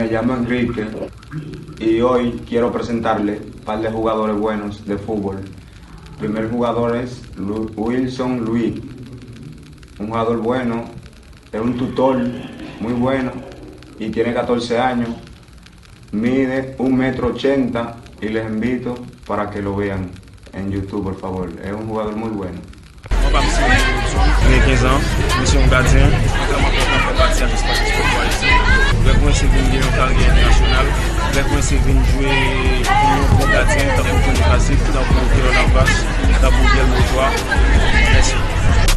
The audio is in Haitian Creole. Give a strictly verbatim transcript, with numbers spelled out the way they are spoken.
Me llamo Enrique y hoy quiero presentarle un par de jugadores buenos de fútbol. Primer jugador es Lu- Wilson Luis, un jugador bueno, es un tutor muy bueno y tiene catorce años, mide un metro ochenta y les invito para que lo vean en YouTube, por favor. Es un jugador muy bueno. Mwen pa m se Wilson, mwen gen kenz an, mwen se yon gadyen. Mwen vrèman kontan fè pati ak espas espò pou Ayiti. Rèv mwen se vin gen yon karyè entènasyonal. Rèv mwen se vin jwe kòm yon bon gadyen, tankou Tony Cazique, tankou Keylor Navas, tankou Guillermo Ochoa. Mèsi.